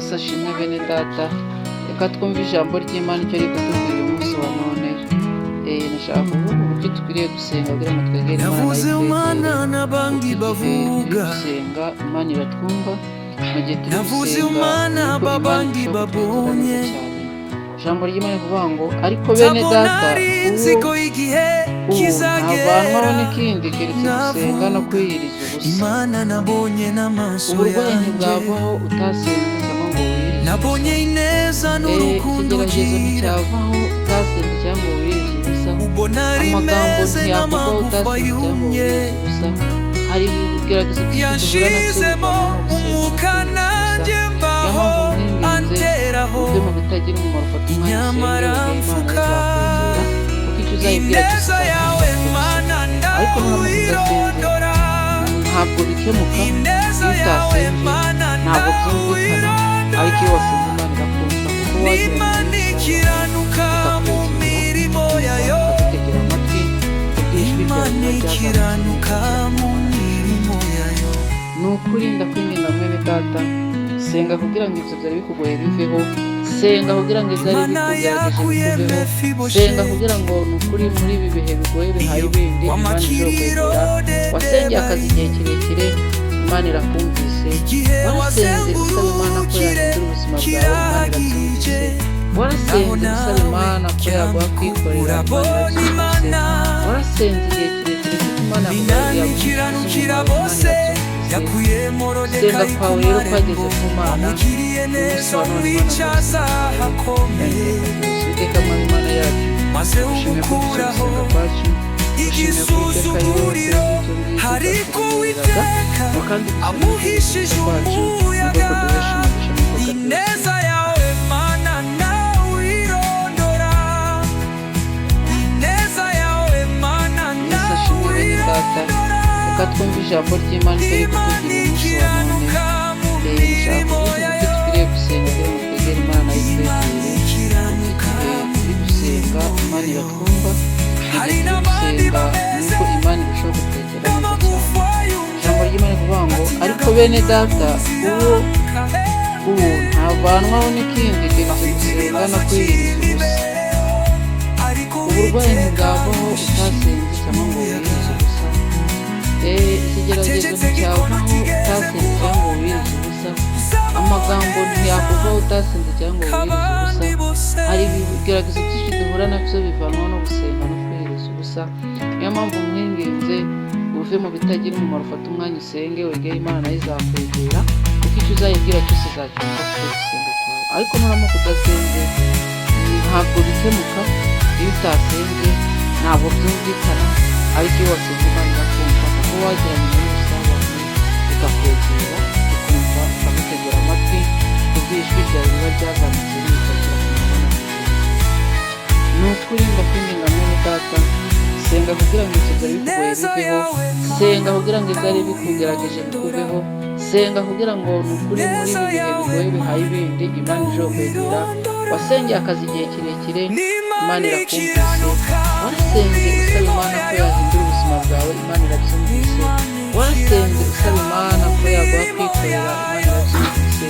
Yesu ashimwe bene data. Reka twumve ijambo ry'Imana icyo riri kutubwira uyu munsi wa none. Nashaka kuvuga uburyo dukwiriye gusenga kugira ngo twegere Imana, Navuze nayo umwana itwegere. N'abandi Kuko igihe turi bavuga gusenga Imana iratwumva, mu gihe turi Navuze gusenga umwana nibwo Imana babandi irushaho kutwegera babonye neza cyane. Ijambo ry'Imana rivuga ngo: "Ariko bene Ntabwo data, nari nzi uwo ko igihe ubu kizagera ntavanwaho n'ikindi keretse gusenga no Navuga kwiyiriza ubusa." Imana nabonye n'amaso Uburwayi yanjye. ntibwavaho utasenze cyangwa ngo wiyirize ubusa. Nabonye ineza n'urukundo Ikigeragezo ugira. nticyavaho utasenze cyangwa ngo wiyirize ubusa. Ubona Amagambo rimeze ntiyakuvaho nk'amagufa utasenze cyangwa ngo yumye. wiyirize ubusa. Hari ibigeragezo byinshi duhura nabyo Yanshizemo bivanwaho gusenga no umwuka kwiyiriza ubusa. nanjye Niyo mbaho mpamvu mwinginze, anteraho uve mu bitagira umumaro, ufate umwanya usenge, Inyamara wegere Imana, mfuka izakwegera, kuko icyo uzayibwira cyose Ineza izacyumva yawe rwose. Mana Ariko nuramuka udasenze, ndawirondora. ntabwo bikemuka. Ineza Iyo yawe utasenze Mana ntabwo byumvikana, ariko iyo ndawirondora. wasenze Imana irakumva, kuko wagiranye N'Imana n'ubusabane, ikiranuka mu ikakwegera, mirimo ikumva, yayo. ikagutegera amatwi kubw'ijwi ryawe Imana riba ryazamutse ikiranuka rigategera. mu mirimo yayo. Ni ukuri ndakwinginga mwene data, senga kugira ngo ibyo byari bikugoye biveho, senga kugira ngo ibyari Imana bikugerageje yakuye bikuveho, senga Mefibosheti kugira ngo ni ukuri muri ibi bihe bigoye bihaye iyo ibindi Imana wamakiriro izokwegera. Wasengeye akazi dedebari igihe kirekire, Imana irakumvise. Igihe Warasenze usaba Imana ko wazengurukire yahindura ubuzima bwawe, Imana kirahagije irabyumvise. Naho Warasenze usaba nawe Imana ko yaguha kwikorera, Imana urabona irabyumvise. Imana Warasenze igihe kirekire kuko Imana Imana yaguha ikiranukira umumaro, Imana bose irabyumvise. Yakuye Gusenga Morodekayi ku kwawe rero marembo kwageze ku Mana. Wamugiriye Uyu munsi neza wa none Imana umwicaza rwose ahakomeye Uwiteka Mwami Imana yacu, maze tugushimiye ko ufite umukuraho gusenga kwacu, tugushimiye ko Uwiteka ari wowe igisuzuguriro wakoze ibyo ngibyo Ariko byaturemereraga, Uwiteka ngo kandi gusenga no kwiyiriza amuhishije ubusa kwacu nibwo umuyaga. kuduhesha umugisha n'iteka ryose. Ineza yawe Mana nawirondora. Ineza yawe Mana Yesu ashimwe bene data. nawirondora. Reka twumve ijambo ry'Imana icyo riri Imana kutubwira uyu munsi wa none. ikiranuka mu Nshaka mirimo kuvuga uburyo yayo. dukwiriye gusenga kugira ngo twegere Imana nayo Imana itwegere, kuko ikiranuka igihe mu turi gusenga mirimo Imana yayo. iratwumva, mu Hari gihe turi n'abandi gusenga bameze nibwo Imana irushaho kutwegera neza cyane. nk'amagufa yumye Ijambo ry'Imana rivuga ngo: "Ariko atinyaga bene kunyura mu data, nzira uwo ubu ntavanwaho n'ikindi keretse Bafite gusenga ibibazo no kwiyiriza ubusa." cy'imibereho ariko Uburwayi Uwiteka ntibwavaho amuhishije utasenze cyangwa ngo umuyaga. wiyirize ubusa. Ikigeragezo Acecetse nk'ikono nticyavaho kigeze utasenze cyangwa ngo kubona wiyirize ubusa. Amagambo ntiyakuvaho utasenze cyangwa ngo wiyirize ubusa. Kabandi bose Hari ibigeragezo byinshi duhura nabyo bivanwaho no gusenga no kwiyiriza ubusa. Niyo mpamvu mwinginze, uve mu bitagira umumaro, ufate umwanya usenge, wegere Imana, nayo izakwegera, kuko icyo uzayibwira cyose izacyumva kubwo gusenga kwawe. Ariko nuramuka udasenze, ntabwo bikemuka. Iyo utasenze ntabwo byumvikana, ariko iyo wasenze Imana irakumva, kuko wagiranye n'ubusabane, ikakwegera, ikumva, ikagutegera amatwi kubw'ijwi ryawe riba ryazamutse riyitakira ku manywa na nijoro. Ni ukuri ndakwinginga mwene data, senga kugira ngo ibyo byari bikugoye Ineza biveho, yawe senga Mana kugira ngo ibyari bikugerageje bikuveho, senga kugira ngo ni ukuri muri Ineza ibi bihe yawe bigoye bihaye Mana ibindi Imana irusheho kwegera. ndawirondora. Wasengeye akazi igihe kirekire, N'Imana Imana irakumvise. ikiranuka mu Warasenze usaba mirimo Imana ko yayo. yahindura ubuzima bwawe, Imana irabyumvise. Imana Warasenze ikiranuka usaba Imana mu ko yaguha mirimo kwikorera, Imana yayo. irabyumvise.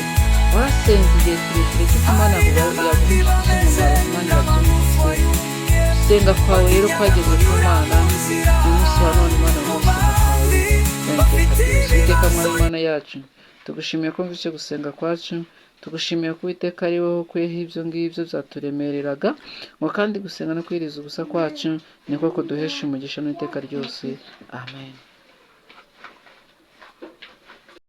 Warasenze igihe kirekire kuko Imana Hari yaguha n'abandi inshuti bameze z'umumaro, Imana nk'amagufa irabyumvise. yumye Gusenga kwawe rero batinyaga kwageze ku kunyura Mana. mu nzira Uyu munsi wa none Imana yumva gusenga kwawe. Abandi bafite Uwiteka ibibazo Mwami Imana yacu, tugushimiye ko wumvise gusenga kwacu, tugushimiye ko Uwiteka ari wowe ukuyeho ibyo ngibyo byaturemereraga, ngo kandi gusenga no kwiriza ubusa kwacu niko kuduhesha umugisha n'iteka ryose. Amen.